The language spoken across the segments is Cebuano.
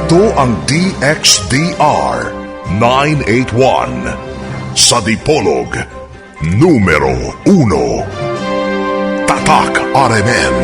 Ito ang DXDR 981 sa Dipolog, numero 1. Tatak RMN.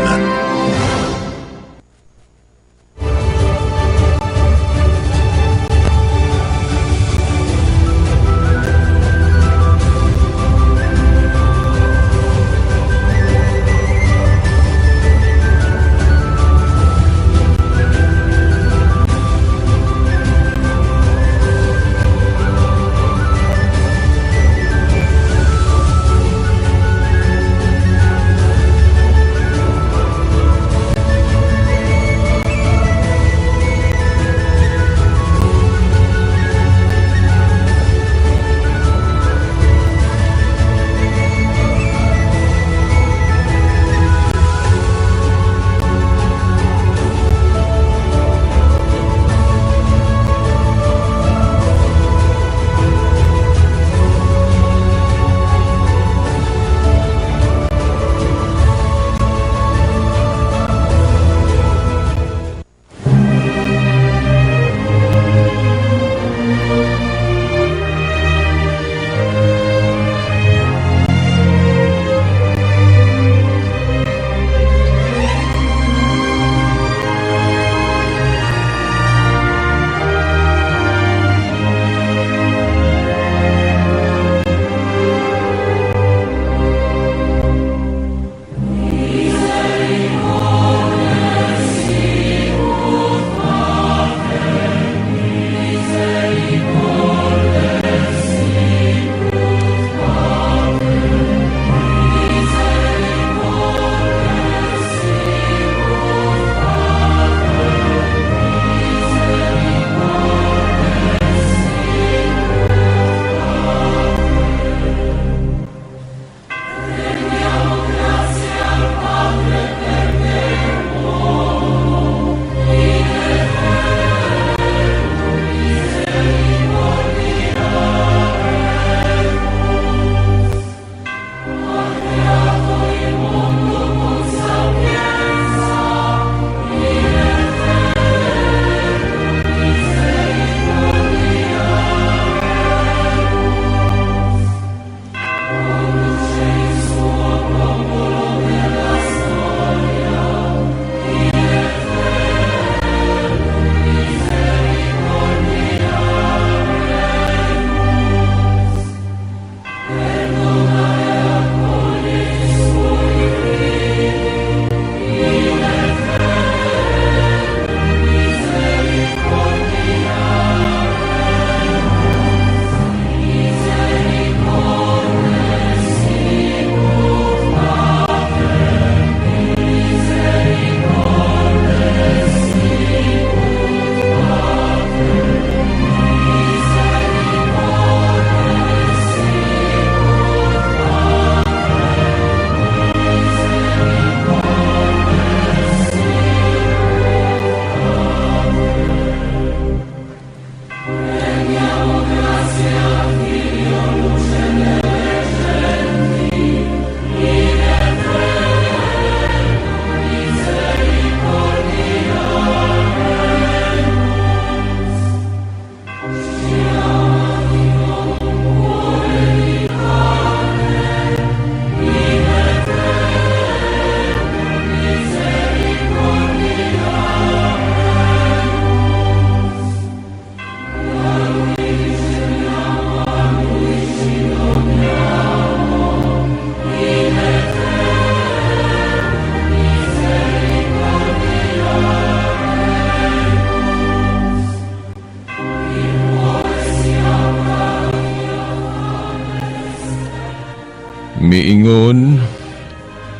Miingon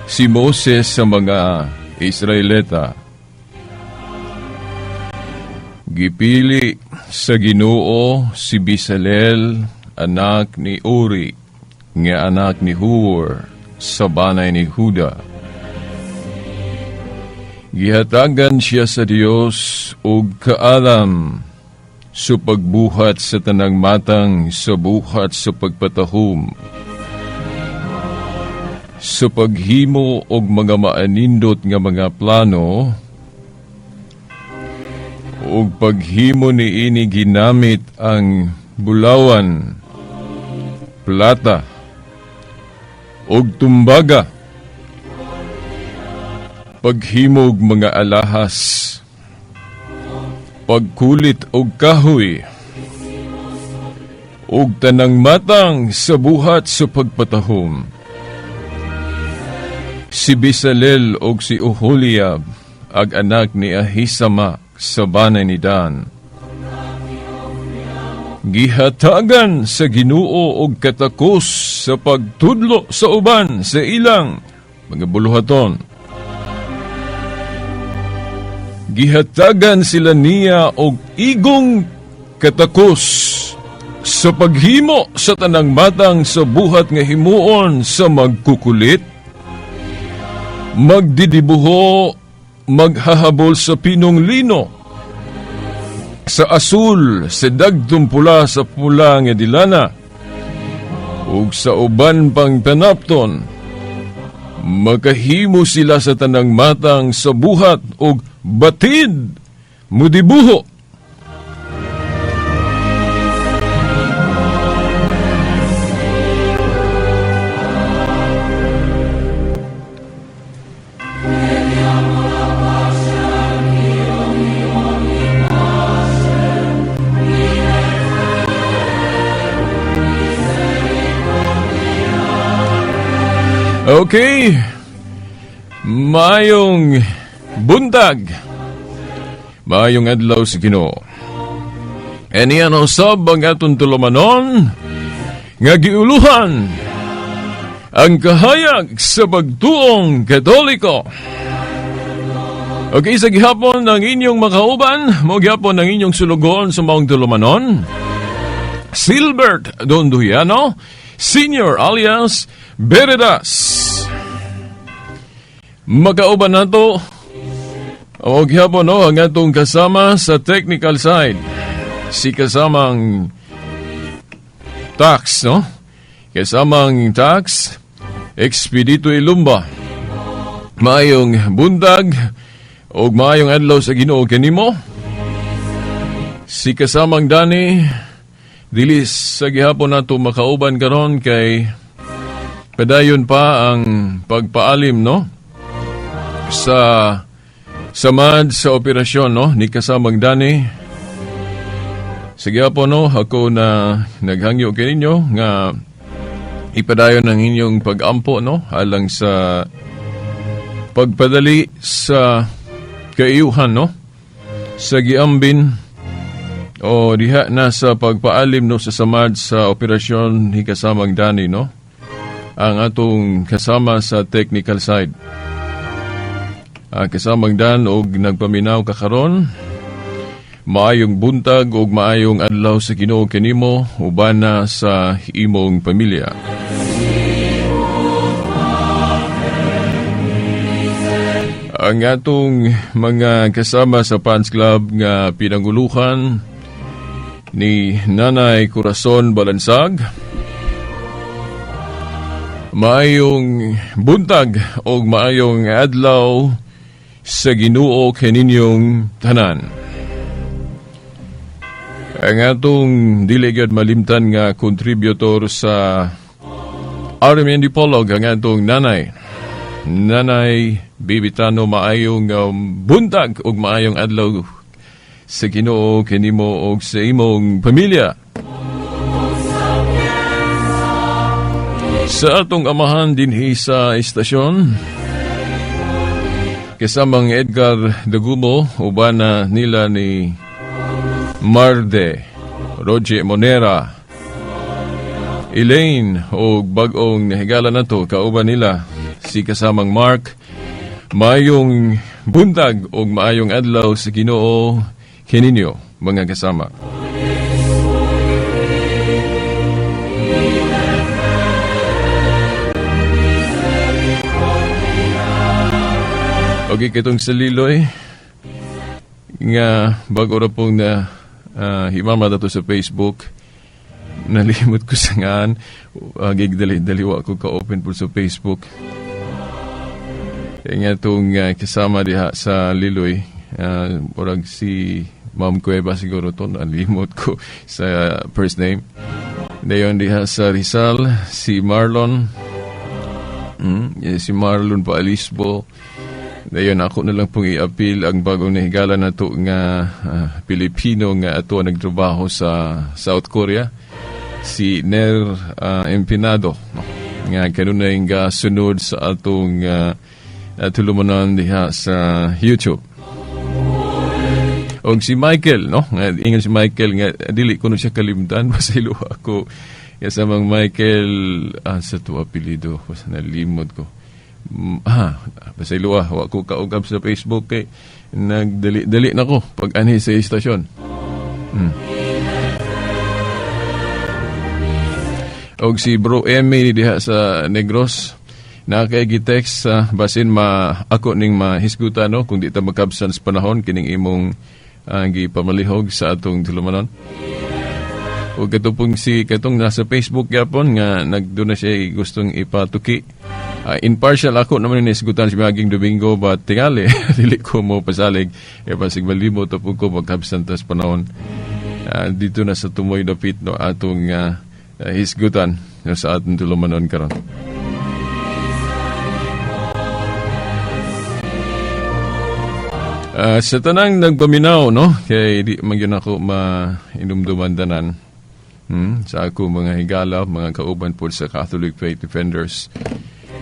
si Moses sa mga Israelita, gipili sa Ginoo si Bezalel, anak ni Uri, nga anak ni Hur, sa banay ni Huda. Gihatagan siya sa Dios og kaalam sa pagbuhat sa tanang matang sa buhat sa pagpatahom, sa paghimo og mga maanindot nga mga plano, Ug paghimo niini ginamit ang bulawan, plata, ug tumbaga. Paghimog mga alahas, pagkulit og kahoy, ug tanang matang sa buhat sa pagpatahom. Si Bezalel og si Oholiab ag anak ni Ahisama sa banay ni Dan. Gihatagan sa Ginoo og katakos sa pagtudlo sa uban sa ilang mga buluhaton. Gihatagan sila niya og igong katakos sa paghimo sa tanang matang sa buhat nga himuon sa magkukulit, magdidibuho, maghahabol sa pinong lino, sa asul, sa dagdong pula, sa pula nga dilana, ug sa uban pang panapton. Makahimo sila sa tanang matang sa buhat ug batid mudibuho. Okay. Maayong buntag. Maayong adlaw sa Ginoo. Aniya na usab ang atong tulumanon nga giuluhan ang kahayag sa pagtuong Katoliko. Okay, sa gihapon ang inyong makauban, mo gihapon ang inyong sulugoon sa maong tulumanon, Silbert Donduiano, Senior alias Beredas. Makauban nato o gihapon, no, ang atong kasama sa technical side. Si kasamang tax, no? Kasamang tax, Expedito Ilumba. Maayong buntag og maayong adlaw sa Ginoo kanimo. Si kasamang Dani, dili sa gihapon nato makauban karon kay padayon pa ang pagpaalim, no, sa samad sa operasyon, no, ni kasamang Dani. Sige po, no, ako na naghangyo kaninyo nga ipadayon ang inyong pag-ampo, no, alang sa pagpadali sa kaiyuhan, no, sa giambin o diha na sa pagpaalim, no, sa samad sa operasyon ni kasamang Dani, no, ang atong kasama sa technical side. Kasamang Dan og nagpaminaw ka karon, maayong buntag og maayong adlaw sa Ginoo kanimo uban na sa imong pamilya. Ang atong mga kasama sa fans club nga pinanguluhan ni Nanay Corazon Balansag, maayong buntag og maayong adlaw sa Ginoo kaninyong tanan. Ang atong dili gyud malimtan nga contributor sa RMN Dipolog, ang atong nanay, Nanay Bibitano, maayong buntag ug maayong adlaw sa Ginoo kanimo og sa imong pamilya. Sa atong amahan dinhi sa istasyon, kasamang Edgar Dagumo, uban na nila ni Marde, Roger Monera, Elaine o bag-ong nahigala na to, kauban nila si kasamang Mark. Maayong buntag o maayong adlaw sa Ginoo kininyo mga kasama. Okay, kitong sa Liloy nga bago ra pong na himama dato sa Facebook, nalimot ko sa ngaan, gigdali daliwa ko ka-open po sa Facebook. Kaya nga itong kasama diha sa Liloy, murag si Ma'am Cueva siguro to, nalimot ko sa first name. Dayon diha sa Rizal, si Marlon, si Marlon Paalisbo. Dayon ako na lang pong i-appeal ang bagong nahigala nato nga Pilipino nga ato nagtrabaho sa South Korea, si Ner Empinado, no? Nga kanunay nga sunod sa atong tulumanon diha sa YouTube. Og si Michael, no? Nga ingon si Michael nga dili ko no siya kalimtan, pasaylo ako. Kasamang Michael, sa to apelyido, basta nalimot ko. Pasaylo wa ko kaugab sa Facebook kay nagdali-dali na ko pag anhi sa istasyon. Og si Bro Emmy diha sa Negros, na kay gi-text sa basin ma ako ning mahisgutan, no, kung di ta makabsan sa panahon kining imong gipamalihog sa atong tulumanon. O katong si katong nasa Facebook gyapon nga nagduna siya gustong ipatuki. Impartial ako naman ni hisgutan si maging Domingo, but tingali dili ko mo pasalig e basig malimot pud ko magkabsan tas panahon. Dito na sa tumoy dapit, no, atong hisgutan, no, sa atong tulumanon karon. Sa tanang nagpaminaw, no, kay di man gyud ako mainumduman tanan. Sa ako mga higala, mga kauban po sa Catholic Faith Defenders.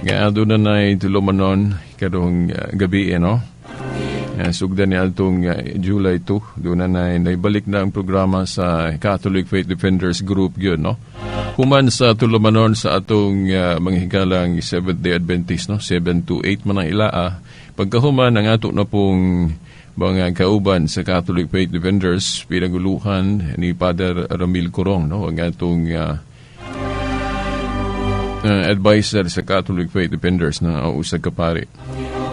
Nga aduna na tulumanon karong gabi, no? Sugdan ni atong July 2, doon na naibalik na ang programa sa Catholic Faith Defenders Group yun, no? Human sa tulumanon sa atong mga higalang Seventh-day Adventist, no? 7 to 8 man ang ilaa. Pagkahuman ang ato na pong mga kauban sa Catholic Faith Defenders, pinaguluhan ni Father Ramil Corong, no? Ang atong advisor sa Catholic Faith Defenders na usa ka pari.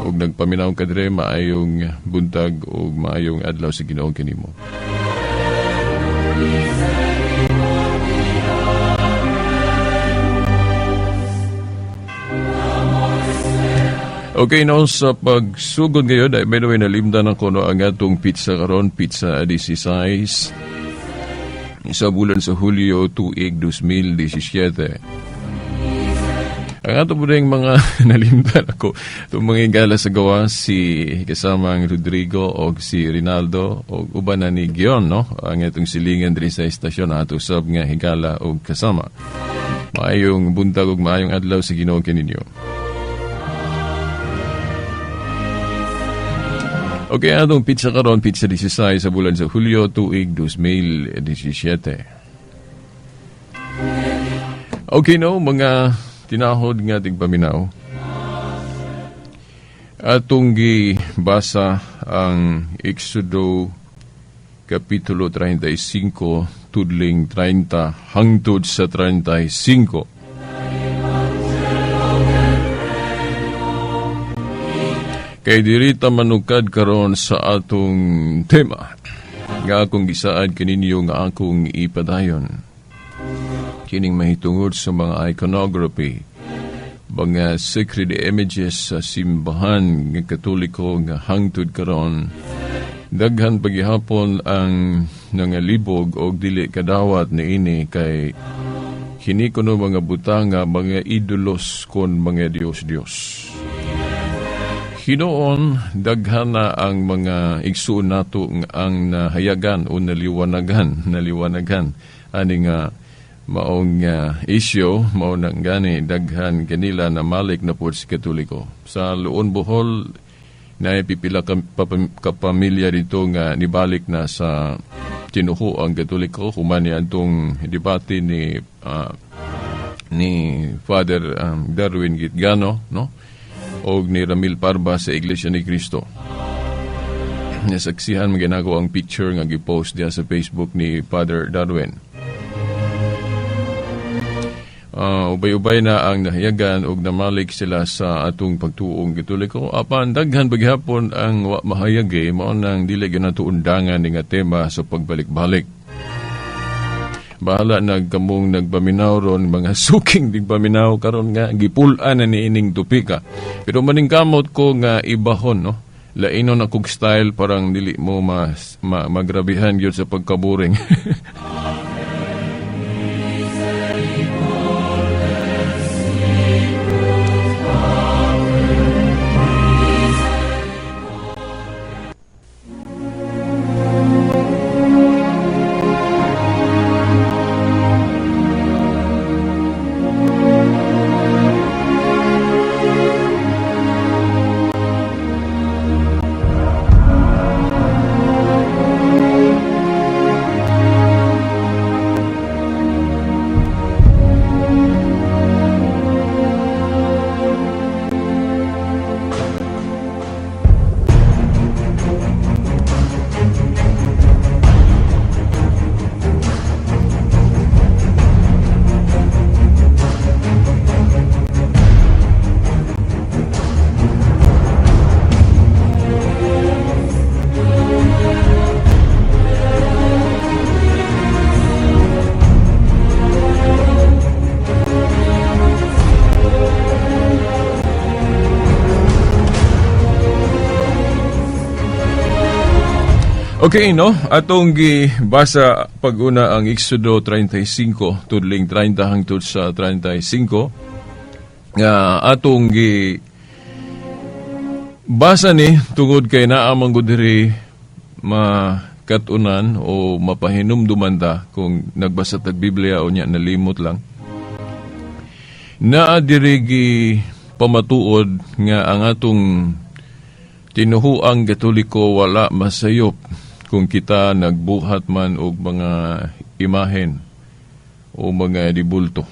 Og nagpaminaw ka dire, maayong buntag og maayong adlaw sa Ginoo kanimo. Okay, no, sa pagsugod ngayon, ay, by the way, nalimdan ako, no, ang atong pizza karon, pizza 16, sa bulan sa Hulyo, tuig 2017. Ang ato po rin mga nalimdan ako, itong mga higala sa gawa, si kasamang Rodrigo o si Rinaldo o uban na ni Gion, no? Ang itong silingan diri sa istasyon, ato sab nga higala o kasama. Maayong buntag ug maayong adlaw sa Ginoo kininyo. Okay, atong pizza karon, pizza 16 sa bulan sa Hulyo, tuig 2017. Okay, no, mga tinahod nga tigpaminaw. Atong gibasa ang Exodo Kapitulo 35, tudling 30, hangtod sa 35. Kay diri ta manukad karon sa atong tema nga akong gisaad kaninyo nga akong ipadayon. Kining mahitungod sa mga iconography, mga sacred images sa simbahan nga Katoliko nga hangtod karon daghan pagihapon ang nangalibog og dili kadawat niini kay kini kuno mga butanga, mga idolos kon mga Dios-Dios. Hinoon, daghan na ang mga igsuon nato nga ang nahayagan o naliwanagan ani nga maong isyo, mao nang gani daghan kanila na malik na pod si Katoliko. Sa Luon Bohol, naay pipila kapamilya dito nga nibalik na sa tinuho ang Katoliko human ni atong debate ni Father Darwin Gitgano, no? Og ni Ramil Parba sa Iglesia ni Cristo. Nasaksihan maginagawa ang picture nga gipost diya sa Facebook ni Father Darwin. Ubay-ubay na ang nahayagan og namalik sila sa atong pagtuong Katoliko. Apan daghan paghapon ang wa mahayag, mao nang dili gyud nato undangan ni nga tema sa pagbalik-balik. Bahala nagkamong nagpaminaw ron, mga suking digpaminaw karon nga gipul-an na ni ining topika. Pero maningkamot ko nga ibahon, no? Lainon akong style, parang dili mo mas magrabihan gyud sa pagkaboring. Okay, no? Atong gibasa pag-una ang Exodo 35, tudling 30 hangtod sa 35. Nga atong gi basa ni tungod kay naa man gud diri makatunan o mapahinumduman ta kung nagbasa tag Biblia o nya nalimot lang. Naa diri gi pamatuod nga ang atong tinuhuang Katoliko wala masayop kung kita nagbuhat man og mga imahen o mga dibulto.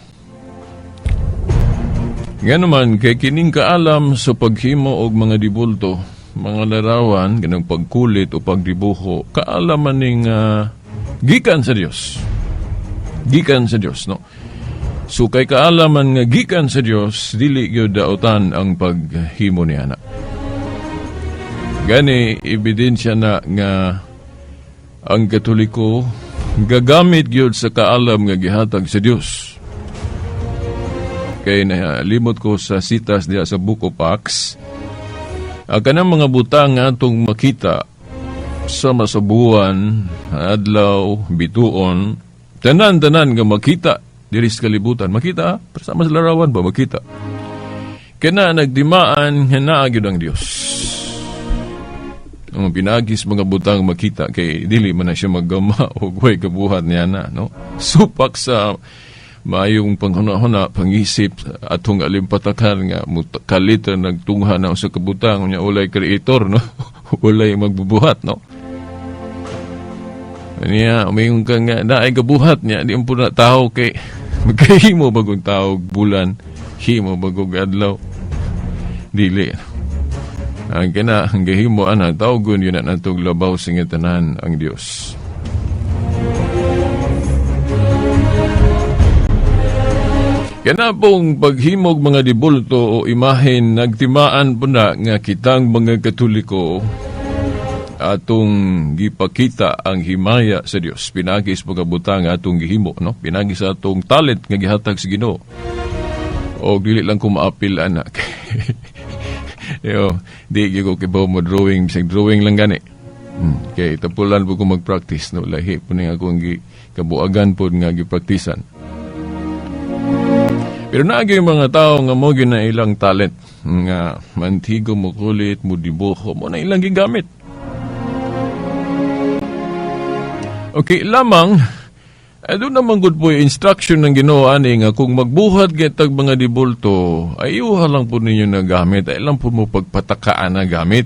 Nga naman, kay kining kaalam sa paghimo og mga dibulto, mga larawan, ganang pagkulit o pagdibuho, kaalaman ning gikan sa Dios. Gikan sa Dios, no? So kay kaalaman nga gikan sa Dios, dili gyud daotan ang paghimo niya na. Gani, ebidensya na nga ang Katoliko gagamit gyud sa kaalam nga gihatag sa Dios. Kay nalimot ko sa sitas diha sa Book of Acts, ang kanang mga butang nga atong makita sama sa buwan, adlaw, bituon, tanan-tanan nga makita diri sa kalibutan. Makita, sama sa larawan ba makita? Kana nagdimaan nga naa gyud ang Dios. Ang pinagis mga butang makita kay dili man na siya maggama o way kabuhat niya na, no? Supak sa maayong panghuna-huna, pangisip atong alimpatakan nga kalit ra nagtungha na sa kabutang unya ulay creator, no? Ulay magbubuhat, no? Niya, umingon ka nga naay kabuhat niya, di po na tao kay magkahimo bagong tao bulan, himo bagong adlaw. Dili. Ang kina, ang gahimo ana, tawgon yun na natong labaw sa nga tanan ang Dios. Kana pong paghimog mga dibulto o imahen, nagtimaan po na nga kitang mga Katoliko atong gipakita ang himaya sa Dios. Pinagi sa pagkabutang atong gihimo, no? Pinagi sa atong talent nga gihatag sa Ginoo. O dili lang ko maapil anak. Yo, di gyud ko kibaw mo drawing, bisag drawing lang gani. Kay tapulan po ko mag-practice, no? Lahi po ning akong kabuagan po nga gipraktisan. Pero naagi yung mga tao nga mo gyud na ilang talent nga mantigo mo kulit, mo dibuho, mo na ilang gigamit. Okay, lamang doon naman good po yung instruction ng Ginoo ani nga kung magbuhat kitag mga dibulto, ay iuha lang po ninyo na gamit, ay lang po mo pagpatakaan na gamit.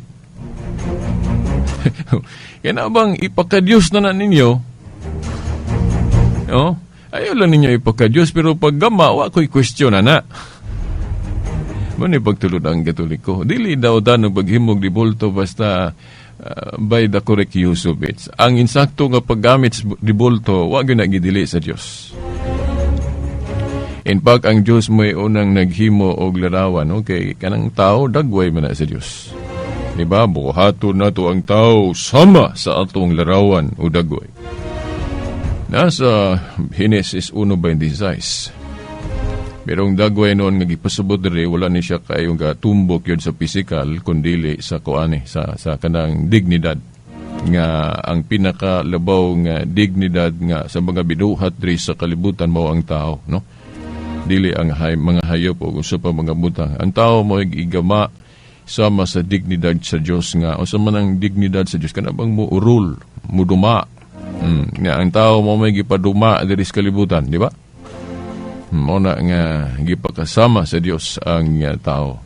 Kaya na bang ipakadiyos na na ninyo? No? Ayaw lang ninyo ipakadiyos, pero pag gama, wa ko'y question na na. Muna pagtulod ang Katoliko. Dili daw dan ang paghimog dibulto basta by the correct use of it. Ang insakto nga paggamit sa dibulto, wa gyud na gidili sa Dios. In fact, ang Dios may unang naghimo og larawan, okay, kanang tao dagway man na sa Dios. Di ba? Buhaton nato ang tao sama sa atong larawan o dagway. Nasa Genesis 1:26. Pero ang dagway noon nga gipasabot diri, wala ni siya kayong gatumbok yun sa physical kundili sa kuani sa kanang dignidad nga ang pinakalabaw nga dignidad nga sa mga binuhat diri sa kalibutan mao ang tao, no? Dili ang mga hayop o usa pa mga butang. Ang tao mo igama sama sa dignidad sa Dios nga unsa man ang dignidad sa Dios, kana bang mo rule, muduma. Nga ang tao mo may gipaduma diri sa kalibutan, di ba? Mao na nga gipakasama sa Dios ang tao.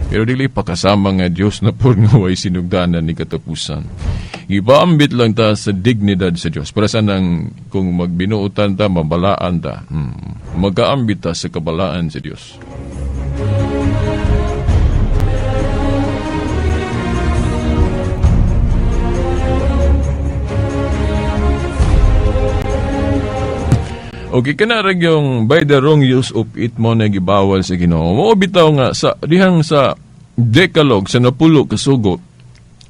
Pero dili pakasama nga Dios na pud nga way sinugdanan ni katapusan. Gipaambit lang ta sa dignidad sa Dios. Para sa nang kung magbinuotan ta, mabalaan ta. Magkaambit ta sa kabalaan sa Dios. Okay, kana ra yung by the wrong use of it mo na gibawal sa Ginoo. Mao bitaw nga sa dihang sa Decalogue sa napulo kasugo,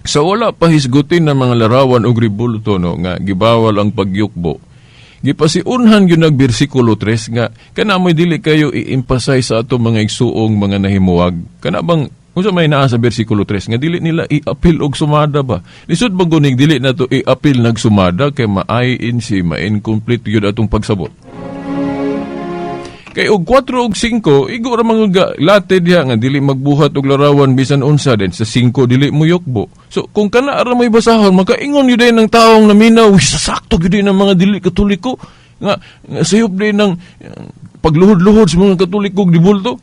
sa wala pa hisgutin ng mga larawan og ribulto, no, nga gibawal ang pagyukbo. Gipasiunhan gyud nag bersikulo 3 nga kana mo'y dili kayo i-emphasize sa ato mga igsuong mga nahimuwag. Kana bang unsa may naa sa bersikulo 3 nga dili nila i-appeal og sumada ba? Lisod ba guning dili na to i-appeal nagsumada kay ma-INC, ma-incomplete gyud atong pagsabot. Kay og 4 og 5, igo ra mga late diha nga dili magbuhat og larawan bisan unsa, din sa 5 dili mo yukbo. So kung kana ra may basahon, makaingon gyud ng taong naminaw, "Uy, sasakto gyud ng mga dili Katoliko nga sayop din ng pagluhod-luhod sa mga Katoliko og dibulto."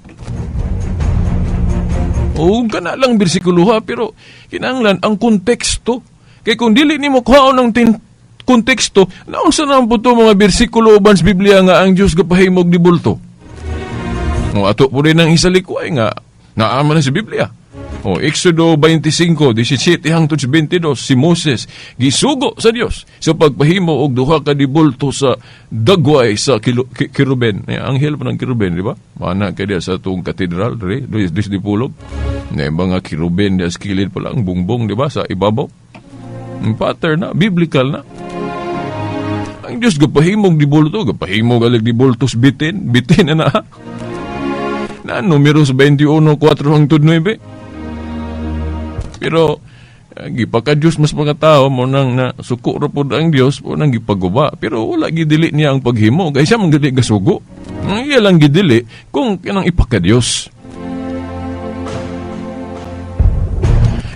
O kana lang bersikulo ha, pero kinahanglan ang konteksto. Kay kung dili nimo kuhaon ang konteksto, naunsa na po to mga bersikulo uban sa Biblia nga ang Dios gapahimog di bulto. O ato po rin ang isalikway nga naaman na sa Biblia. O Exodo 25, 17 hangtod sa 22, si Moses gisugo sa Dios sa pagpahimo og duha ka dibulto sa dagway sa kiruben. Anghel pa ng kiruben, di ba? Mana kay diya sa atong katedral diri, dis Dipolog. Na mga kiruben diya sa kilid pa lang, bungbong, di ba, sa ibabaw. Ang pattern na, biblical na. Ang Diyos gapahimog dibulto, gapahimog alig dibulto sa bitin, bitin na na. Na numeros 21, 4 hangtod 9. Pero gipaka Diyos mas mga tao mo nang na suko ra pod ang Diyos mo nang gipaguba. Pero wala gidili niya ang paghimo kay siya man gid gasugo. Ang iya lang gidili kung kanang ipaka Diyos.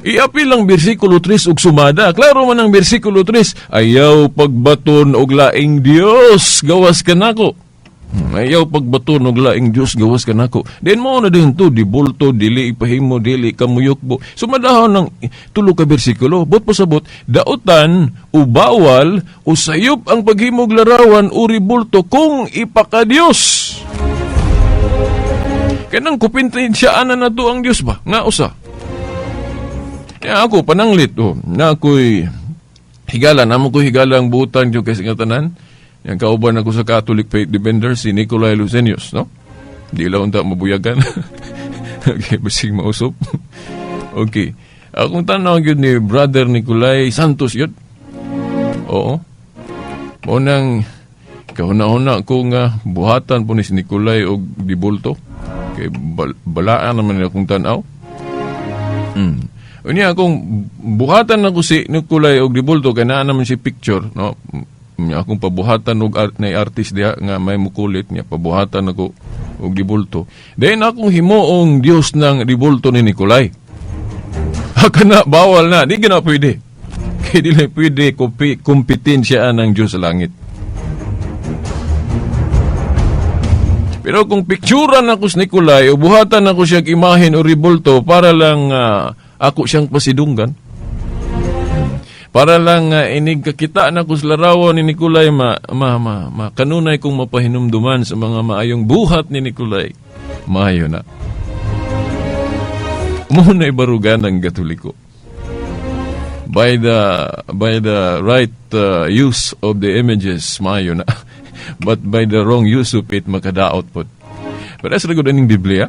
Iapil ang bersikulo 3 og sumada. Klaro man ang bersikulo 3, ayaw pagbaton og laing Dios, gawas kanako. Ayaw pagbaton og laing Dios, gawas kanako. Then mo na din to, di bulto, dili ipahimo, dili kamuyokbo. Sumadahon ng tulo ka bersikulo, bot pasabot, dautan o bawal o sayop ang paghimog larawan o ribulto kung ipakadiyos. Kanang kupintinsiyaan na nato ang Dios ba? Nga usa. Kaya ako, pananglit, oh, na ako'y higala, namo ko higala ang butan yung kasi nga tanan. Yang kauban ako sa Catholic Faith Defender, si Nicolai Lucenius, no? Di lang unta mabuyagan. Okay, basig mausop. Okay. Akong tanaw yun ni Brother Nicolai Santos yun. Oo. Mo nang kahuna-huna ko nga buhatan po ni si Nicolai og dibulto. Kay balaan naman nila akong tanaw. Unya akong buhatan ako si Nicolai og dibulto kay naa naman si picture, no? Unya akong pabuhatan og art, na artist diha nga may mukulit niya, pabuhatan ako og dibulto. Then akong himuong Dios ng dibulto ni Nicolai. Kana bawal na, di gina pwede. Kay dili pwede kompetensya ng Dios sa langit. Pero kung picturean ako si Nicolai o buhatan ako siyang imahen o ribulto para lang ako siyang pasidunggan. Para lang inig kakita na ko sa larawan ni Nicolai, ma kanunay kong mapahinumduman sa mga maayong buhat ni Nicolai. Maayo na. Muna ibarugan ng Katoliko. By the right use of the images, maayo na. But by the wrong use of it, makadaot po. Pero sa likod ng Biblia,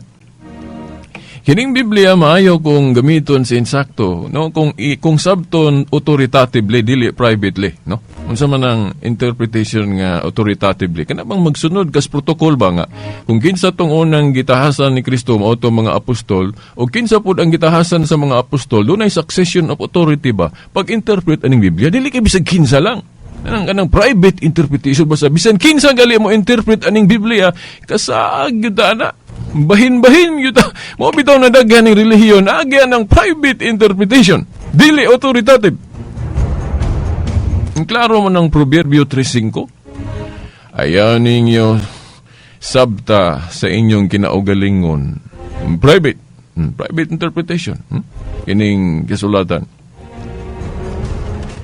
Kining Biblia maayo kung gamiton sa insakto, no? Kung sabton authoritatively, dili privately, no? Unsa man ang interpretation nga authoritatively? Kana bang magsunod kas protocol ba nga kung kinsa tong unang gitahasan ni Kristo, mao tong mga apostol, o kinsa pud ang gitahasan sa mga apostol, dunay succession of authority ba? Pag-interpret aning Biblia, dili kay bisag kinsa lang. Kanang private interpretation ba sa bisan kinsa gali mo interpret aning Biblia, kasaag gyud ana. Bahin-bahin gyud ta. Mao bitaw na daghan ning relihiyon agyan ng private interpretation. Dili authoritative. Ang klaro man ng Proverbio 3:5. Ayaw ninyo sabta sa inyong kinaugalingon. Private. Private interpretation. Kining kasulatan.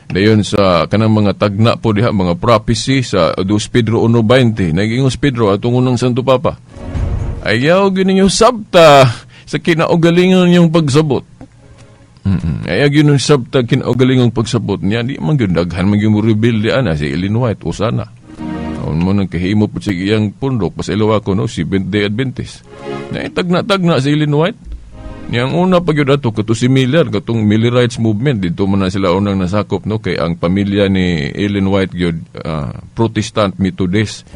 Dayon sa kanang mga tagna po diha, mga prophecy sa 2 Pedro 1:20. Nagingos Pedro atong unang Santo Papa. Ayaw gyud ninyo sabta sa kinaugalingon niyong pagsabot. Ayaw gyud ninyo sabta kinaugalingong pagsabot niya. Di man gyud daghan man gyud mo rebelde ana si Ellen White usana. Aon mo nang kahimo po sa iyang pundok, pasayloa ko, no, Seventh Day Adventist. Na tagna-tagna si Ellen White. Niyang una pag yun ato, kato si Miller, katong Millerites movement, dito man na sila unang nasakop, no, kay ang pamilya ni Ellen White gyud, Protestant Methodist.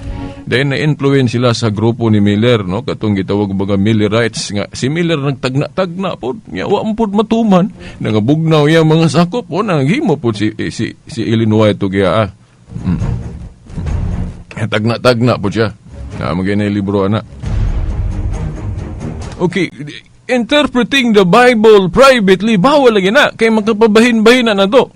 Dahil na-influence sila sa grupo ni Miller, no, katong gitawag mga Millerites, nga si Miller nagtagna-tagna po, niya wa man pod matuman, nangabugnaw iya mga sakop, o nanghimo po si Ellen White og iya, ah. Tagna-tagna po siya. Na magay libro ana. Okay, interpreting the Bible privately, bawal lagi na kay makapabahin-bahin na to.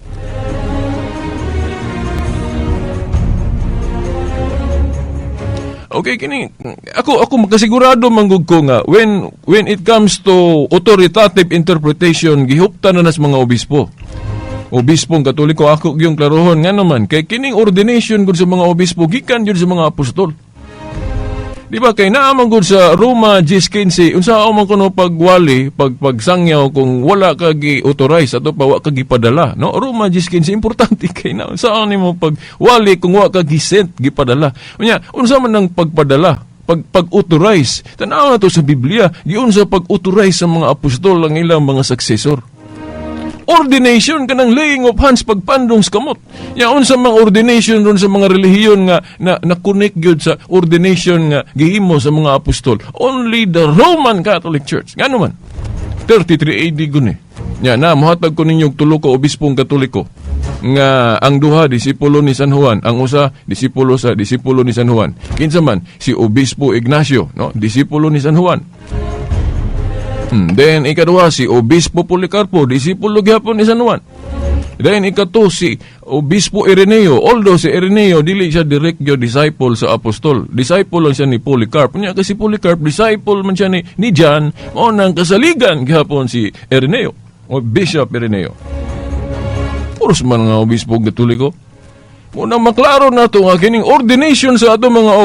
Okay, kini ako makasigurado manggug ko nga when it comes to authoritative interpretation, gihuptan na nas mga obispo. Obispong Katoliko, ako gyung klarohon nga naman kay kining ordination gud sa mga obispo gikan gyud sa mga apostol. Di ba kay naa man gud sa Roma 10:15, unsa man kuno pagwali, pagsangyaw kung wala ka gi-authorize ato pa wa ka gipadala, no? Roma 10:15, importante kay na unsa nimo pagwali kung wa ka gi-sent, gipadala. Unya unsa man ang pagpadala, pag-authorize? Tan-aw na to sa Biblia, giunsa pag-authorize sa mga apostol ang ilang mga successor. Ordination kanang laying of hands, pagpandong sa kamot. Ya unsa mang ordination ron sa mga relihiyon nga na connect gyud sa ordination nga gihimo sa mga apostol? Only the Roman Catholic Church. Ngano man? 33 AD gun eh. Nya na mohatag ko ninyo og tulo ka obispong Katoliko nga ang duha disipulo ni San Juan, ang usa disipulo sa disipulo ni San Juan. Kinsa man? Si Obispo Ignacio, no? Disipulo ni San Juan. Then ikaduha si Obispo Policarpo, disipulo gyapon ni San Juan. Then ikato si Obispo Ireneo, although si Ireneo dili siya direct yo disciple sa apostol. Disciple lang siya ni Polycarp. Nya kasi Polycarp disciple man siya ni John, mao nang kasaligan gyapon si Ireneo o Bishop Ireneo. Puros man nga obispo Katoliko. Muna maklaro na to nga kining ordination sa ato mga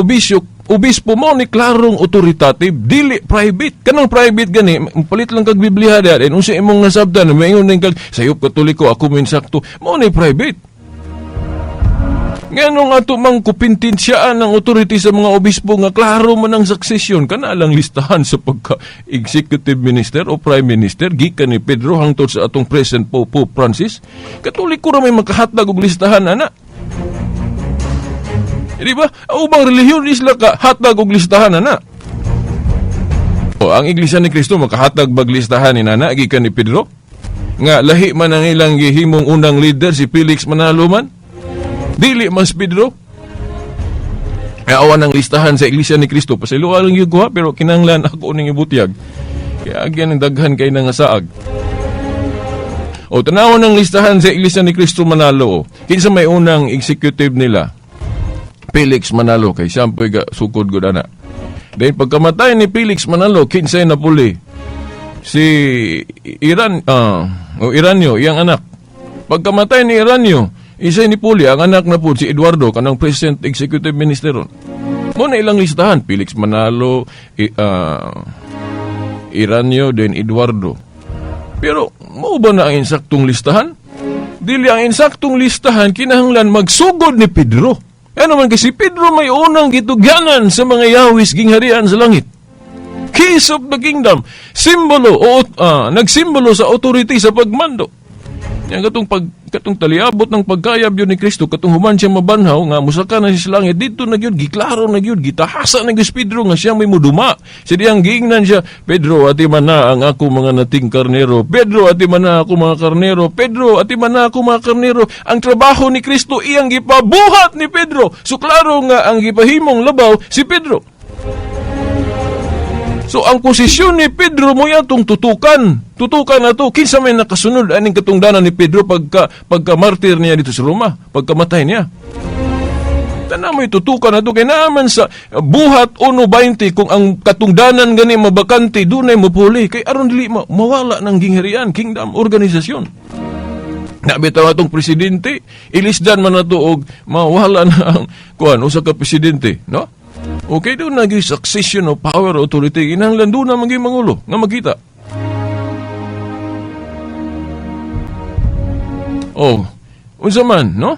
obispo mo ni klarong authoritative, dili private. Kanang private gani, palit lang kag Biblia diha, and unsa imong nasabtan, maingon din kag sayop Katoliko, ako minsakto, mo ni private. Nganong ato mang kupintinsyaan ng authority sa mga obispo nga klaro man ang succession, kana lang listahan sa pagka executive minister o prime minister gikan ni Pedro hangtod sa atong present Pope, Pope Francis. Katoliko ra may makahatag og listahan ana. Eh, di ba? Ang ubang relihiyon isla ka hatag og listahan ana. O, ang Iglesia ni Cristo makahatag bag listahan ni nana gikan ni Pedro? Nga lahi man ang ilang gihimong unang leader, si Felix Manalo man. Dili mas Pedro. Ay awan ang listahan sa Iglesia ni Cristo. Pasayloa lang yung kuha, pero kinanglan ako ning ibutyag. Kaya agyan ang daghan kay nga saag. O tanawan ang listahan sa Iglesia ni Cristo Manalo. Kinsa may unang executive nila? Felix Manalo, kay siya po'y sukod gud ana. Then pagkamatay ni Felix Manalo, kinsay napuli? Si Iran, o Iranyo, iyang anak. Pagkamatay ni Iranyo, isay ni Puli, ang anak na po si Eduardo, kanang President Executive Minister ron. Mo na ilang listahan, Felix Manalo, Iranyo, then Eduardo. Pero, mao ba na ang insaktong listahan? Dili ang insaktong listahan, kinahanglan magsugod ni Pedro. Ano man kasi Pedro may unang gitugyanan sa mga yawis gingharian sa langit. Keys of the kingdom. Simbolo o nagsimbolo sa authority sa pagmando. Yang katong taliabot ng pagkayab yun ni Kristo, katong human siya mabanhaw nga musaka na siya sa langit, dito na gyud, giklaro na gyud, gitahasa na gyud si Pedro nga siya may muduma. Sa diyang giingnan siya, "Pedro, atiman na ang ako mga nating karnero. Pedro, atiman na ako mga karnero. Pedro, atiman na ako mga karnero." Ang trabaho ni Kristo iyang gipabuhat ni Pedro. So klaro nga ang gipahimong labaw si Pedro. So ang posisyon ni Pedro mo atong tutukan. Tutukan na to. Kinsa may nakasunod aning katungdanan ni Pedro pagka martir niya dito sa Roma, pagkamatay niya. Tanan mo'y tutukan na to kay naaman sa Buhat 1:20, kung ang katungdanan gani mabakante, dunay mopuli kay aron dili mawala ng gingharian, kingdom, organisasyon. Na bitaw atong presidente, ilisdan man nato og mawala na ang kuan, usa ka presidente, no? Okay, doon naging succession of power, authority, kinahanglan doon na maging mangulo nga makita. Oh, unsa man, no?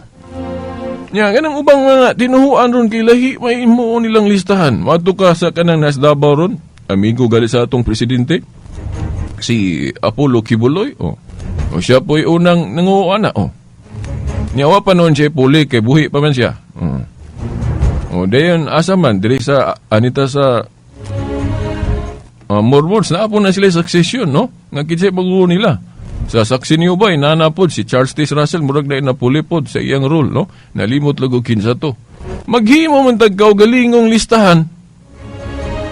Nya kanang ubang mga tinuhuan ron kay lahi may imo nilang listahan. Maadto ka sa kanang nas Davao ron, amigo gali sa atong presidente si Apollo Quiboloy. Oh. O siya po'y unang nanguha na. Oh. Nya wa pa noon siya puli kay buhi pa man siya. Oh. O dayon asa man diri sa anita sa Mormons na po na sila succession, no? Nga kinsay bago nila. Sa saksi niyo ba, nanapod si Charles T. Russell, murag na napulipod sa iyang role, no? Nalimot lago kinsa to. Maghimo man tag kaugalingong listahan.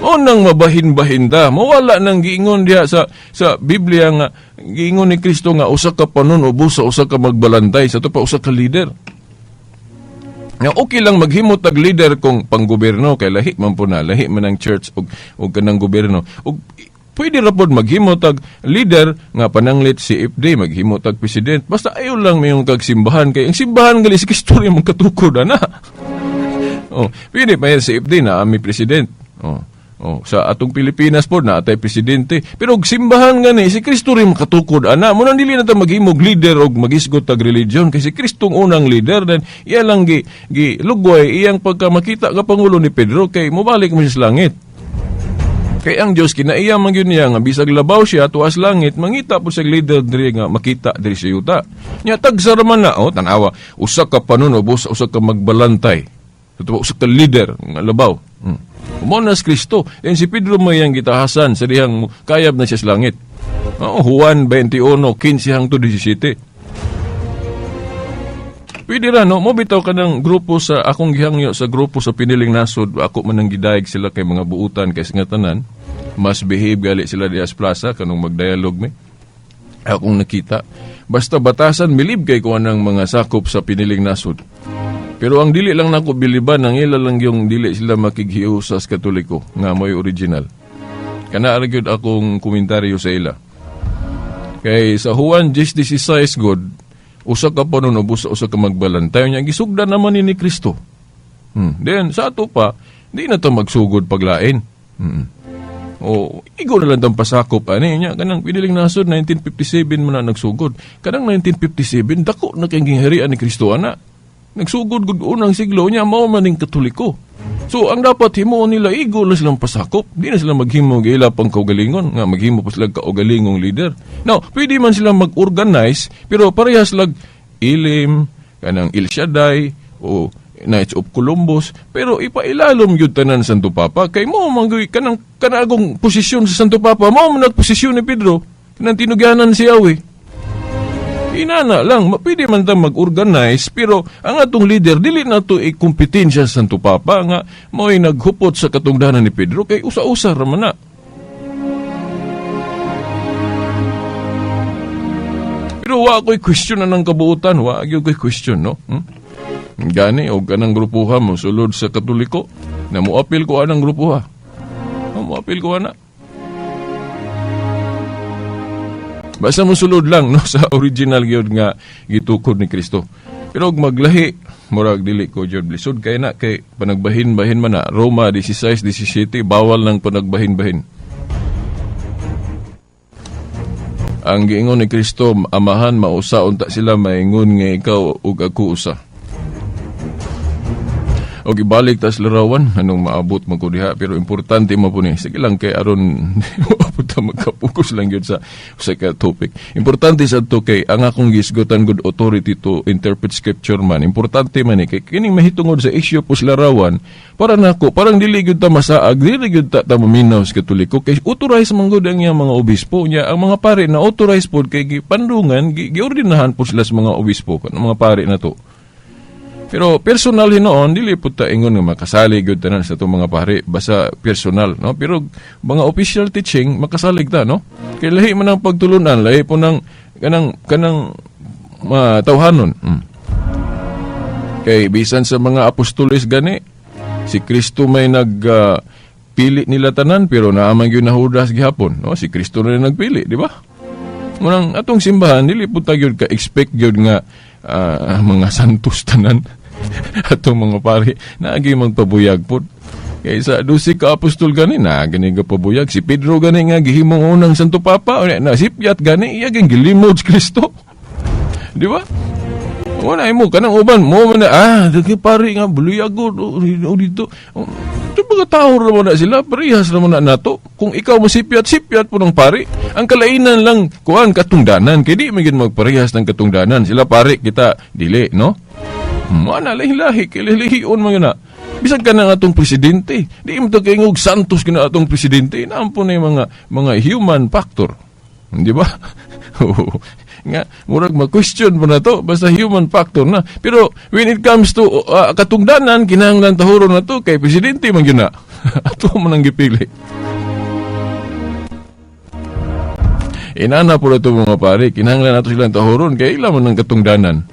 O nang mabahin-bahin ta, mawala nang giingon diha sa Biblia nga giingon ni Kristo nga usa ka panon-ubos sa usa ka magbalantay, sa to pa usa ka leader. Nga okay lang maghimo tag leader kung panggobyerno kay lahi man po na, lahi man ang church og kanang gobyerno. Og pwede ra pod maghimo tag leader nga pananglit si FD, maghimo tag president. Basta ayo lang mayong kag simbahan kay ang simbahan gali si Kristo rin mong katukod ana. Oh, pwede pa yan si FD na ami president. Oh. Oh, sa atong Pilipinas po na atay presidente. Pero og simbahan gani si Kristo rin makatukod ana. Mo nang dili na ta maghimog leader og magisgot tag religion kay si Kristong unang leader, then iya lang gi lugway iyang pagka makita ka pangulo ni Pedro kay mobalik mo siya sa langit. Kay ang Dios kinaiya man gyud niya nga bisag labaw siya tuas langit, mangita po sa leader diri nga makita diri sa yuta. Nya tagsa ra man na, oh, tan-awa, usa ka panunobos, usa ka magbalantay. Totoo, usa ka leader nga labaw. Mao na si Kristo. And si Pedro may ang gitahasan sa dihang kayab na siya sa langit. Oh, Juan 21:15 hangtod 17. Pwede ra, no? Mo bitaw ka ng grupo sa akong gihangyo sa grupo sa piniling nasod, ako man ang gidayeg sila kay mga buutan kay nga tanan. Mas behave gali sila diha sa plaza kanong magdialog mi. Akong nakita. Basta batasan, milib kay kuan ang mga sakop sa piniling nasod. Pero ang dili lang nako biliban, ang ila lang yung dili sila makighiusas Katoliko nga mo'y original. Kana ra gyud akong komentaryo sa ila. Kay sa Juan 10:16 god, usa ka panunobos sa usa ka magbalantay niya gisugdan naman ni Kristo. Then sa ato pa, di na ta magsugod paglain. O igo na lang tang pasakop ani niya kanang piniling nasod 1957 man na nagsugod. Kanang 1957 dako na kay gingharian ni Kristo ana. Nagsugod gud unang siglo niya mao man ning Katoliko. So ang dapat himuon nila, igo lang silang pasakop. Di na sila maghimo og ila pang kaugalingon nga maghimo pa sila kaugalingong leader. Now, pwede man sila mag-organize pero parehas lag Ilim, kanang El Shaddai o Knights of Columbus, pero ipailalom gyud tanan Santo Papa kay mo man gyud kanang kanagong posisyon sa Santo Papa, mao man nagposisyon ni Pedro kanang tinugyanan si Yahweh. Inana lang, pwede man ta mag-organize, pero ang atong leader, dili na to ikompetensya sa Santo Papa nga mao'y naghupot sa katungdanan ni Pedro kay usa-usa ra man na. Pero wa ko'y question na ng kabuutan, wa gyud ko'y question, no? Gani, og kanang grupuha mo, sulod sa Katoliko, na muapil ko anang grupuha. No, muapil ko ana. Basta mosulod lang, no, sa original gyud nga gitukod ni Kristo. Pero og maglahi, murag dili ko gyud lisod kay na kay panagbahin-bahin man na. Roma 16:17, bawal nang panagbahin-bahin. Ang giingon ni Kristo, Amahan, mausa unta sila maingon nga ikaw ug ako usa. O ibalik tas larawan, anong maabot man ko diha, pero importante man po ni. Sige lang kay aron maabot ta, magkapokus lang yun sa ka topic. Importante sa to kay ang akong gisgutan good authority to interpret scripture man. Importante man ni kay kining mahitungod sa issue po sa larawan, para nako parang dili gyud ta masaag, dili gyud ta maminaw sa Katoliko kay authorize man gud ang iyang mga obispo niya. Ang mga pare na authorize pod kay gipandungan, giordinahan po sila sa mga obispo kanang mga pare na to. Pero personal hinuon, dili pud ta ingon nga makasalig gyud tanan sa atong mga pare, basta personal, no? Pero mga official teaching makasalig ta, no? Kay lahi man ang pagtulunan, lahi po ng kanang kanang tawhanon. Kay bisan sa mga apostoles gani, si Kristo may nag pili nila tanan, pero naa man gyud na Judas gihapon, no? Si Kristo na rin nagpili, di ba? Munang atong simbahan, dili pud ta gyud ka expect gyud nga mga santos tanan atong mga pari, naagi magpabuyag pud. Kay sa 12 ka apostol gani na gani ga pabuyag. Si Pedro gani nga gihimong unang Santo Papa, na sipyat gani iya ging gilimod si Kristo. Di ba? Wala mo kanang uban mo man na dagi pare nga buluyago o dito. Oh, ito mga tao ra man na sila, parehas ra man na nato. Kung ikaw masipyat, sipyat po ng pare. Ang kalainan lang kuan katungdanan kay di man gyud magparehas ng katungdanan. Sila pare, kita dili, no? Mana lahi-lahi kay lahion man yun na. Bisan ka na nga atong presidente, di mo to kay santos kina atong presidente, naampo na yung mga human factor. Di ba? Oo. Nga murag ma-question mo na to, basta human factor na. Pero when it comes to katungdanan, kinahanglan tahuron na to kay presidente man gyud na. Ato man ang gipili. Inana po na ito, mga pare, kinahanglan nato silang tahuron kay ila man ang katungdanan.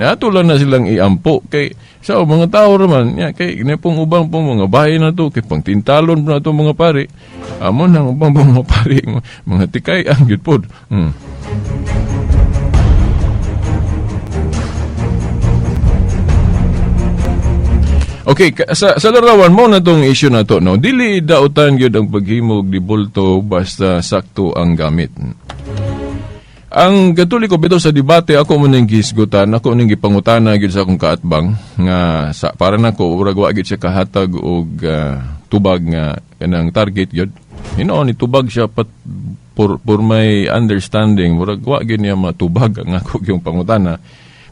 Nato lang na silang iampo kay sa mga tao raman ya, kay pong ubang pong mga bahay na to kay pangtintalon po na to, mga pare. Amo nang ubang pong mga pare, mga tikay ang gyud pod. Okay, sa larawan mo na tong issue na to, no? Dili dautan gyud ang paghimog di bulto basta sakto ang gamit. Ang Katoliko bitaw sa debate, ako mo nang gihisgutan, ako ning gipangutana gyud sa akong kaatbang nga sa para nako murag wa gyud siya kahatag og tubag nga kanang target gyud. Hinuon ni tubag siya pat for my understanding, murag wa gyud niya matubag ang ako yung pangutana.